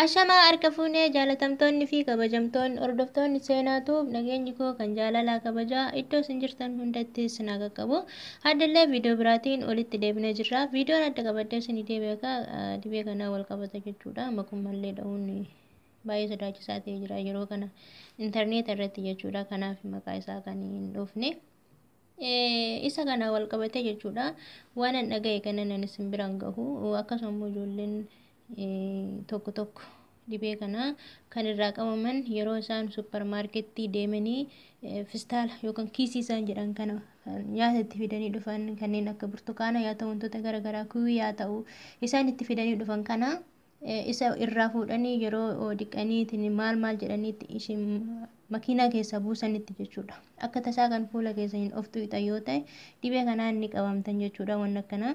Ashamaa harka fuunee jaalatamtoonni fi kabajamtoonni hordoftoonni seenaatuuf nageenyi koo kan jaalalaa kabajaa iddoo isin jirtan hundatti isin haa qaqqabu. Addallee viidiyoo biraatiin olitti deebinee jirra. Viidiyoon adda qabadhee isin deebi'e akka dhibee kanaa wal qabata jechuudha. Makummallee dha'uun baay'ee sodaachisaa ta'ee jira yeroo kana intarneeta irratti jechuudha. Kanaaf maqaa isaa kan hin dhoofne. Isa kana wal qabate jechuudha. Waan an dhaga'e kana nan isin biraan gahu. Akkasuma immoo ijoolleen tokko tokko dhibee kana kan irraa qabaman yeroo isaan supparmaarkettii deemanii fistaala yookaan kiisii isaan jedhan kana nyaata itti fidanii dhufan, kanneen akka burtukaana yaa ta'u, wantoota garaagaraa kuwii yaa ta'u, isaan itti fidanii dhufan kana isa irraa fuudhanii yeroo dhiqanii maal maal jedhaniitti ishin makiinaa keessaa buusanitti jechuudha. Akka tasaa kan fuula keessa hin of tuqxan yoo ta'e dhibee kanaan ni qabamtan jechuudha. Waan akkanaa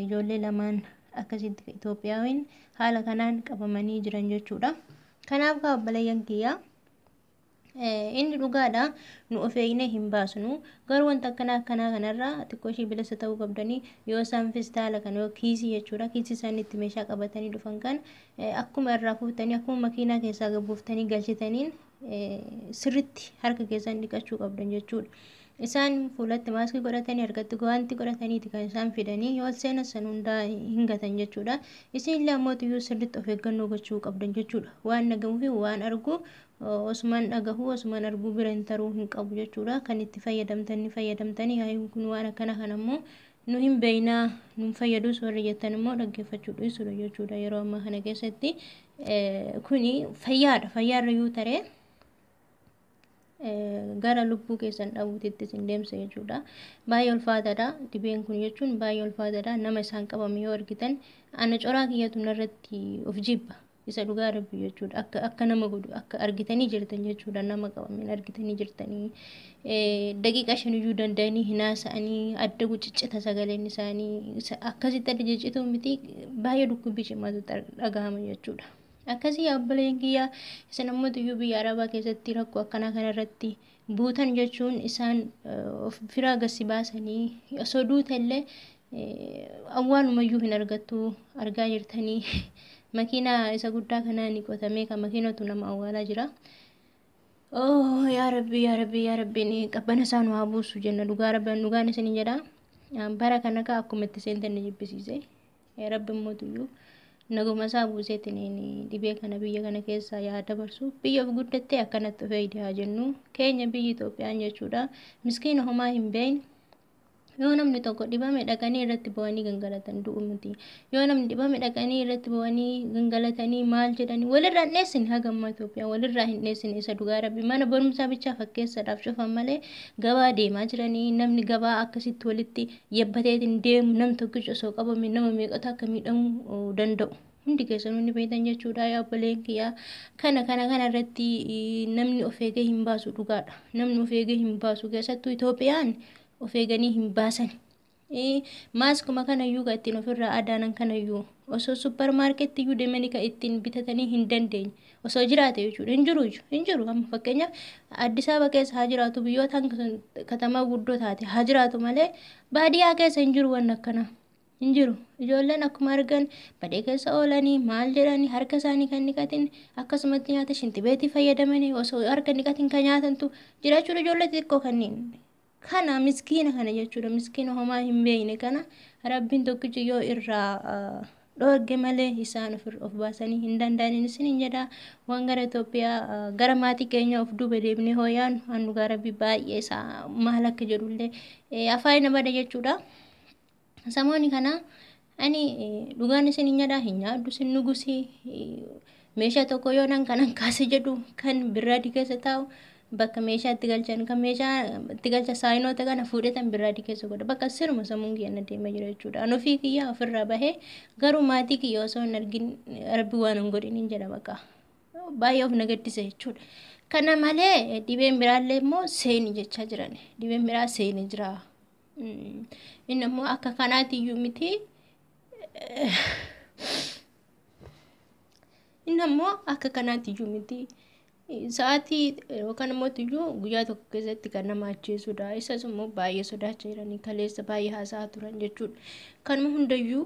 ijoollee lamaan akkasitti Itoophiyaawiin haala kanaan qabamanii jiran jechuudha. Kanaaf kaa obboleeyyan kiyyaa, inni dhugaadha, nu of eegnee hin baasnu, garuu wanta akkanaa akkanaa kanarraa xiqqoo ishii bilisa ta'uu qabdanii. Yoo isaan fistaala kana yoo kiisii jechuudha, kiisii isaan itti meeshaa qabatanii dhufan kan akkuma irraa fuutanii akkuma makiinaa keessaa gabbuuftanii galchitaniin sirritti harka keessan dhiqachuu qabdan jechuudha. Isaan fuulatti maaskii godhatanii harkatti guwaantii godhataniiti kan isaan fidanii yoo seenan san hundaa hin gatan jechuudha. Isin illee ammoo iyyuu sirritti of eeggannoo gochuu qabdan jechuudha. Waan dhagahuu fi waan argu osumaan dhagahuu osumaan arguu bira hin taruu hin qabu jechuudha. Kan itti fayyadamtanii fayyadamtanii kun waan akkana kana immoo nu hin beeynaa nu fayyadus warri jettan immoo dhaggeeffachuu dhiisuudha jechuudha. Yeroo ammaa kana keessatti kuni fayyaadha. Fayyaarra yoo taree gara lubbuu keessan dhabuutitti isin deemsa jechuudha. Baay'ee ulfaataadha. Dhibeen kun jechuun baay'ee ulfaataadha. Nama isaan qabame yoo argitan ana coraa kiyyatu narratti of jibba. Isa dhugaa rabbi jechuudha. Akka akka nama godhu akka argitanii jirtan jechuudha. Nama qabameen argitanii jirtanii daqiiqa shaniyyuu danda'anii hin haasa'anii, adda guciccita sagaleen isaanii akkasitti adda ciccituu miti, baay'ee dhukkubbii cimaatu dhagahama jechuudha. Akkasii obboleen kiyyaa, isin ammoo iyyuu biyya arabaa keessatti rakkoo akkanaa kanarratti buutan jechuun isaan of biraa gasi baasanii osoo duuta illee awwaalumayyuu hin argattu. Argaa jirtanii, makiinaa isa guddaa kanaan qotamee kan makiinatu nama awwaalaa jira. Oh yaa rabbi, yaa rabbi, yaa rabbi, qabbana isaa nu haa buusu jenna. Dhugaa rabbi, dhugaan isin jedha. Bara kana ka akkuma itti seentan ni jibbisiise. Rabbi immoo naguma isaa buuseetiin dhibee kana biyya kana keessaa yaa dabarsu. Biyya of guddattee akkanatti of eegde haa jennu. Keenya biyyi Itoophiyaan jechuudha. Miskiina homaa hin beekne. Yoo namni tokko dhibame dhaqanii irratti bu'anii gangalatan, du'u miti. Yoo namni dhibame dhaqanii irratti bu'anii gangalatanii maal jedhanii walirraa hin dheessine. Haga ammaa Itoophiyaan walirraa hin dheessine. Isa dhugaa rabbi, mana barumsaa bichaa fakkeessaadhaaf cufan malee gabaa deemaa jiranii. Namni gabaa akkasitti walitti yabbateetiin deemu nam tokkicha osoo qabame nama meeqatu akka miidhamuu danda'u hundi keessanuu ni beektan jechuudha. Yaa obboleen kiyyaa, kana kana kana irratti namni of eegee hin baasu, dhugaadha. Namni of eegee hin baasu, keessattuu Itoophiyaan of eeganii hin baasan. Maaskuma kanayyuu kan ittiin ofirraa adaanan kanayyuu osoo supparmaarkeetti iyyuu deemanii kan ittiin bitatanii hin dandeenye osoo jiraate jechuudha. Hin jiru, hin jiru. Amma fakkeenyaaf Addis Ababa keessa haa jiraatu, biyyoota katamaa guddoo taate haa jiraatu malee baadiyyaa keessa hin jiru, waan akkanaa hin jiru. Ijoolleen akkuma argan badee keessa oolanii maal jedhanii harka isaanii kan dhiqatin akkasumatti nyaata shintibeetii fayyadamanii osoo harka dhiqatin kan nyaatantu jira jechuudha. Ijoollee xixiqqoo kanneen kana, miskiina kana jechuudha, miskiina homaa hin beekne kana rabbiin tokkichi yoo irraa dhoorge malee isaan of baasanii hin danda'aniin isin hin jedha. Waan gara Itoophiyaa gara maatii keenya of duuba deebinee hooyaan waan dhugaa rabbi baay'ee isaa maal akka jedhullee afaan nama bada jechuudha. Samoonni kana ani dhugaan isin hin jedha, hin nyaadhu isin nugusi meeshaa tokko yoo nan kanan kaase jedhu kan birraadii keessa taa'u bakka meeshaa itti galchan, kan meeshaa itti galcha saayinoota kana fuudhetan birraadii keessa godha. Bakka siruma sammuun kiyya na deema jira jechuudha. An ofii kiyya ofirraa bahee garuu maatii kiyya osoo hin argin rabbi waan hin godhin hin jedha, bakka baay'ee of na gaddisa jechuudha. Kana malee dhibeen biraallee immoo seeni jechaa jiran, dhibeen biraa seeni jira. Inni immoo akka kanaatiyyuu miti. Inni immoo akka kanaatiyyuu miti. Sa'aatii yookaan immoo iyyuu guyyaa tokko keessatti kan nama ajjeesudha. Isas immoo baay'ee sodaachaa jiranii kaleessa baay'ee haasa'aa turan jechuudha. Kanuma hundayyuu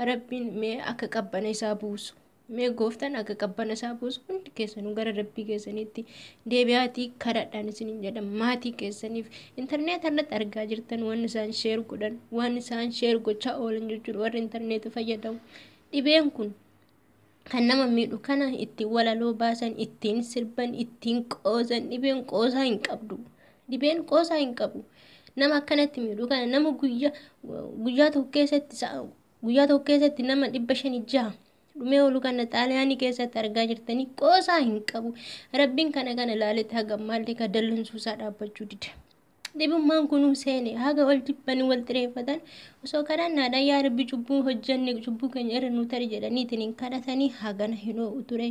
rabbiin mee akka qabbana isaa buusu. Mee gooftaan akka qabbana isaa buusu hundi keessanuu gara rabbii keessaniitti deebi'aatii kadhadhaan isiniin jedha. Maatii keessaniif intarneeta irratti argaa jirtan waan isaan share godhan, waan isaan share gochaa oolan jechuudha warri intarneeta fayyadamu. Dhibeen kun kan nama miidhu kana ittiin walaloo baasan, ittiin sirban, ittiin qoosan. Dhibeen qoosaa hin qabdu. Dhibeen qoosaa hin qabu. Nama akkanatti miidhu kana, nama guyyaa tokko keessatti, guyyaa tokko keessatti nama 506 dhumee oolu kana Xaaliyaanii keessatti argaa jirtanii, qoosaa hin qabu. Rabbiin kana kana ilaaletti haga ammaallee ka dallansuusaa dhaabbachuu dide. Dhibummaan kunuu seene haga wal jibbanii wal xireeffatan osoo kadhannaadhaan yaa rabbi cubbuu hojjenne cubbuu keenya irra nu tari jedhaniitiin kadhatanii hagana hin oo'u ture.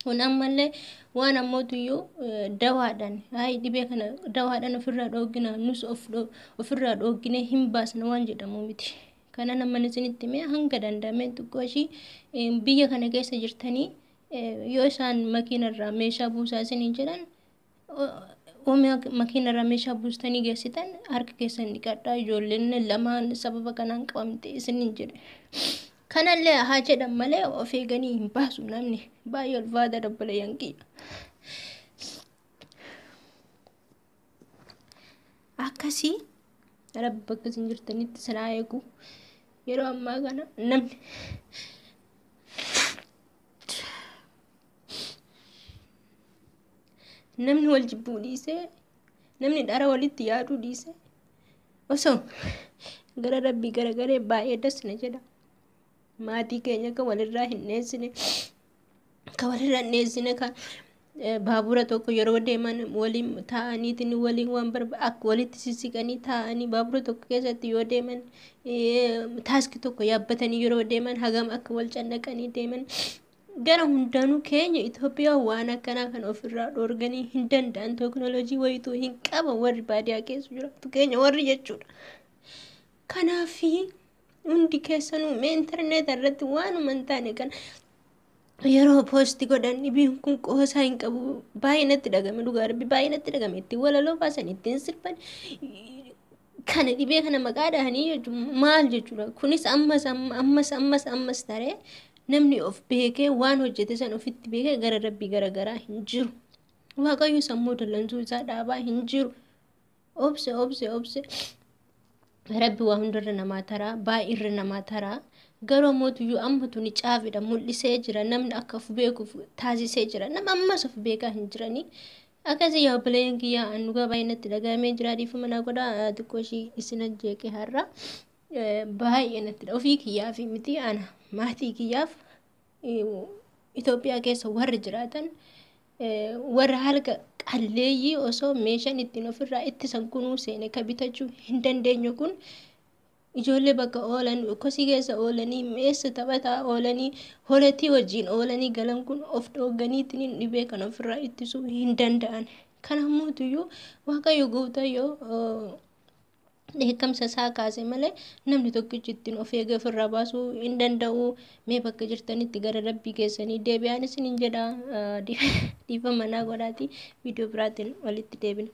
Kun ammallee waan ammootuyyuu dawaadhaan hayi dhibee kana dawaadhaan ofirraa dhoogina, nus ofirraa dhoogine hin baasna waan jedhamu miti. Kana namni isinitti himee hanga danda'ame xiqqoo ishii biyya kana keessa jirtanii yoo isaan makiinarraa meeshaa buusaa isiniin jedhan, makiinarraa meeshaa buustanii geessitan harka keessan dhiqadhaa, ijoolleen lamaan sababa kanaan qabamte isiniin jedhe. Kanallee haa jedhan malee of eeganii hin baasu namni. Baay'ee ulfaata dabbalayyan kiyya. Akkasii rabbi bakka isin jirtanitti isin haa eegu. Yeroo ammaa kana namni wal jibbuu dhiisee, namni dhara walitti yaaduu dhiisee osoo gara rabbii garagaree baay'ee dasna jedha. Maatii keenya kan walirraa hin dheessine, kan walirraa hin dheessine, kan baabura tokko yeroo deeman waliin taa'aniitiin waliin waan barba akka walitti sissiqanii taa'anii, baabura tokko keessatti yoo deeman, taaskii tokko yaabbatanii yeroo deeman hagam akka wal cannaqanii deeman. Gara hundaanuu keenya Itoophiyaa waan akkanaa kan ofirraa dhoorganii hin danda'an, teekinooloojii wayituu hin qaban warri baadiyyaa keessa jiraatu keenya warri jechuudha. Kanaafi hundi keessanuu mee intarneeta irratti waanuma hin taane kan yeroo post godhan, dhibeen kun qoosaa hin qabu. Baay'ee natti dhagame, dhugaa rabbi baay'ee natti dhagame. Ittiin walaloo baasan, ittiin sirban kana dhibee kana maqaa dhahanii maal jechuudha? Kunis ammas ammas ammas ammas taree namni of beekee waan hojjete san ofitti beekee gara rabbii garagaraa hin jiru. Waaqayyo sammuu dallansuu isaa dhaabaa hin jiru. Obse, obse, obse. Rabbi waa hundarra namaa taraa, baay'irra namaa taraa. Garuu mootuyyuu amma tuni caafidha, mul'isee jira, namni akka of beekuuf taasisee jira. Nama ammas of beekaa hin jiranii. Akkasii yaa obboleeyyan kiyyaa, an dhugaa baay'ee natti dhaga'amee jira. Dhiifama naa godhaa, xiqqoo ishii isin ajjeeqe har'a. Baay'ee natti ofii kiyyaaf miti, ana maatii kiyyaaf Itoophiyaa keessa warri jiraatan, warra halka qalleeyyii osoo meeshaan ittiin ofirraa ittisan kunuu seene ka bitachuu hin dandeenye kun, ijoollee bakka oolan kosii keessa oolanii meessa taphataa oolanii holetii wajjin oolanii galan kun of dhoogganiitiin dhibee kan ofirraa ittisuu hin danda'an. Kana mootuyyuu Waaqayyo gooftaa yoo dheekkamsa isaa kaase malee namni tokkichi ittiin of eegee ofirraa baasuu hin danda'u. Mee bakka jirtanitti gara rabbii keessanii deebi'aan isiniin jedha. Dhiifama naa godhaati, viidiyoo biraatiin walitti deebina.